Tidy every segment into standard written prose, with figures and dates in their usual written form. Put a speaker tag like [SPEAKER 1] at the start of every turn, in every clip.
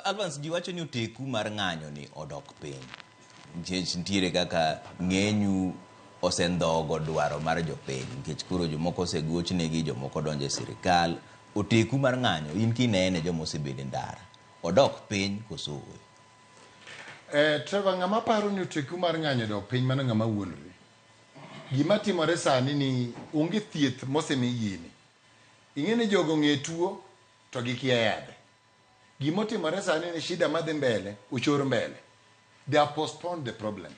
[SPEAKER 1] Alvance, ji wacho ni oteku mar ng'anyo ni odok piny nikech nitiere kaka ng'enyu osendhogo dwaro mar jopiny, nikech koro jomoko osegochnegi, jomoko donjo e sirikal. Oteku mar ng'anyo, in kinene joma osebedo e ndara, odok piny koso ooyo?
[SPEAKER 2] Trevor, ng'ama paro ni oteku mar ng'anyo odok piny, mano ng'ama wuondore. Gima timore sani ni onge thieth mosemi gini. Ing'e ni jogo ong'e tuo to gikia yadhe. Gimotimore sani ni shida madhi mbele ochor mbele. They have postponed the problem.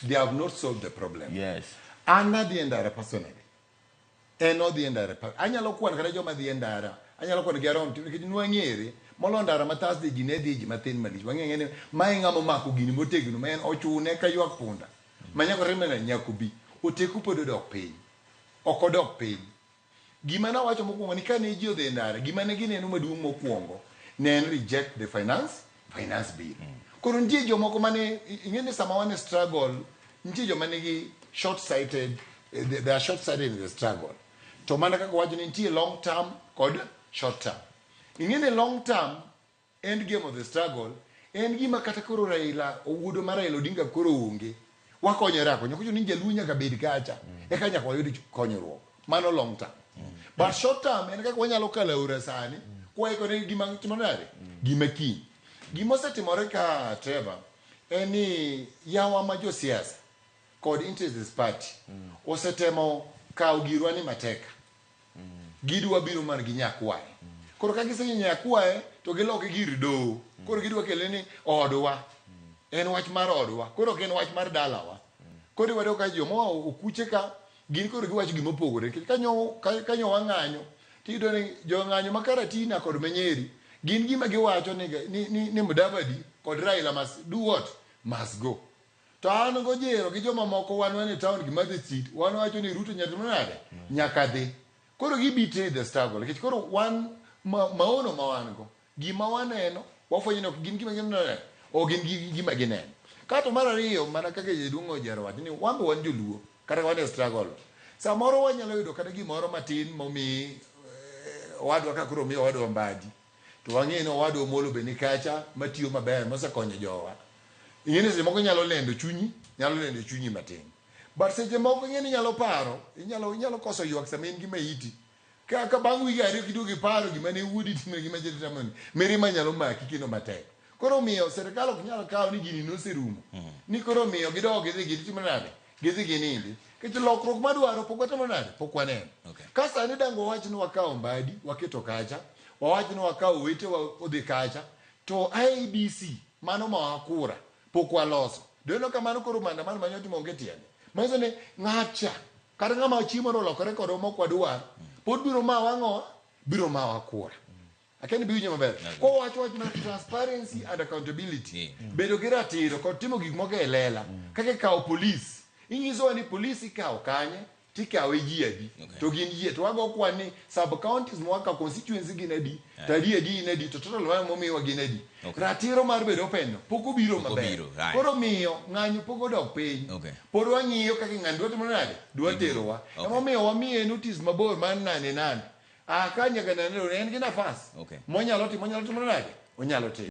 [SPEAKER 2] They have not solved the problem. An nadhi e ndara personally. En odhi e ndara. Anyalo kwano kata joma dhi e ndara. Anyalo kwano gi around nikech nwang'ere. Molo ndara ma Thursday ji ne dhi ji mathin malich. Wang'e ni mae ng'ama omako gini motegno ma en ochune ka ywak punda. Ma nyaka timne nade? Nyaka obi. Oteku pod odok piny. Ok odok piny. Gima nawacho mokwongo ni kane ji odhi e ndara, gima ne gineno maduong' mokwongo ne en reject the finance bill. Koro nitie jomoko mane, ing'e ni sama wan e struggle, nitie joma nigi short sighted, they are short sighted in the struggle. To mana kaka wacho ni nitie long term kod short term. Ing'e ni long term end game of the struggle en gima kata koro Raila owuodo mar Raila Odinga koro onge, wakonyore akonya. Kocho ni Jaluo nyaka bed kacha eka nyaka wayud konyruok. Mano long term. But short term en kaka wanyalo kalo aora sani kwaikore gima timo nade, gima kiny. Gima osetimore ka, Trevor, en ni yawa ma josiasa kod interests party osetemo kawo girwa ni mateka. Gidwa biro mar gi nyakwaye. Koro ka gisenyo nyakwaye to giloke gir doho. Koro gidwa kele ni odwa. En wach mar odwa. Koro ok en wach mar dalawa. Koro iwado ka joma okuche ka gin koro giwacho gima opogore. Nikech kanyo wang'anyo tiyudo ni jong'anyo ma Karatina kod Manyeri gin gima giwacho ni Mudavadi kod Raila must do what? Must go. To an gojero gi joma moko wan e town gi Kimathi Street, wan wacho ni Ruto nyaka nade? Nyaka dhi. Koro gi betray the struggle. Nikech koro wan maono ma wan go, gima waneno, wafwenyo ni ok gin gima gineno, ok gin gima gineno. Kato mar ariyo, mana kaka jaduong' Ojero wacho ni wan be wan joluo, kata wan e struggle. Samoro wanyalo yudo kata gimoro matin momi owadwa ka koro omi owadwa Mbadi. To wang'e ni owadwa Omolo be ni kacha matiyo maber mosekonyo jowa. Ing'e ni seche moko inyalo lendo chunyi, nyalo lendo chunyi matin. But seche moko ing'e ni inyalo paro, inyalo koso ywak sama in gi maiti. Ka bang' wige ariyo kiduogo iparo gima ne wuodi timo gima chal timo, mirima nyalo maki kendo matek. Koro omiyo sirikal ok nyal kawo ni gini noserumo. Ni koro omiyo gidog gidhi gitimo nade? Gidhi ginindi. Nikech lokruok madwaro pok watimo nade? Pok waneno. Ka sani dang' wawach ni wakawo Mbadi waketo kacha, wawach ni wakawo owetewa odhi kacha, to IEBC mano ma wakura pok waloso. Doneno kamano koro maandamano manyo timo onge tiende. Manyiso ni ng'acha kata ng'ama chiemo olokore kodwa mok wadwar pod biro mawa ang'o? Biro mawa kura. Akia ni biwinjo maber. Kowacho wach mar transparency and accountability, bedo gi ratiro kod timo gik moko e lela, kaka ikawo polis, inyisowa ni polis ikawo kanye, tikawe ji adi, to gin ji, to wago kwan ni sub counties mwakawo constituency gin adi, to adi adi gin adi, to total mar momiwa gin adi. Ratiro mar bedo open no pok obiro maber. Koro miyo ng'anyo pok odok piny. Pod wang'iyo kaka ng'anyo dwa timo nade, dwa terowa. Emomiyo wamiye notice mabor mar nane nane. Ka nyaka nane en gi nafas. Monyalo timo, onyalo timo nade? Onyalo timo.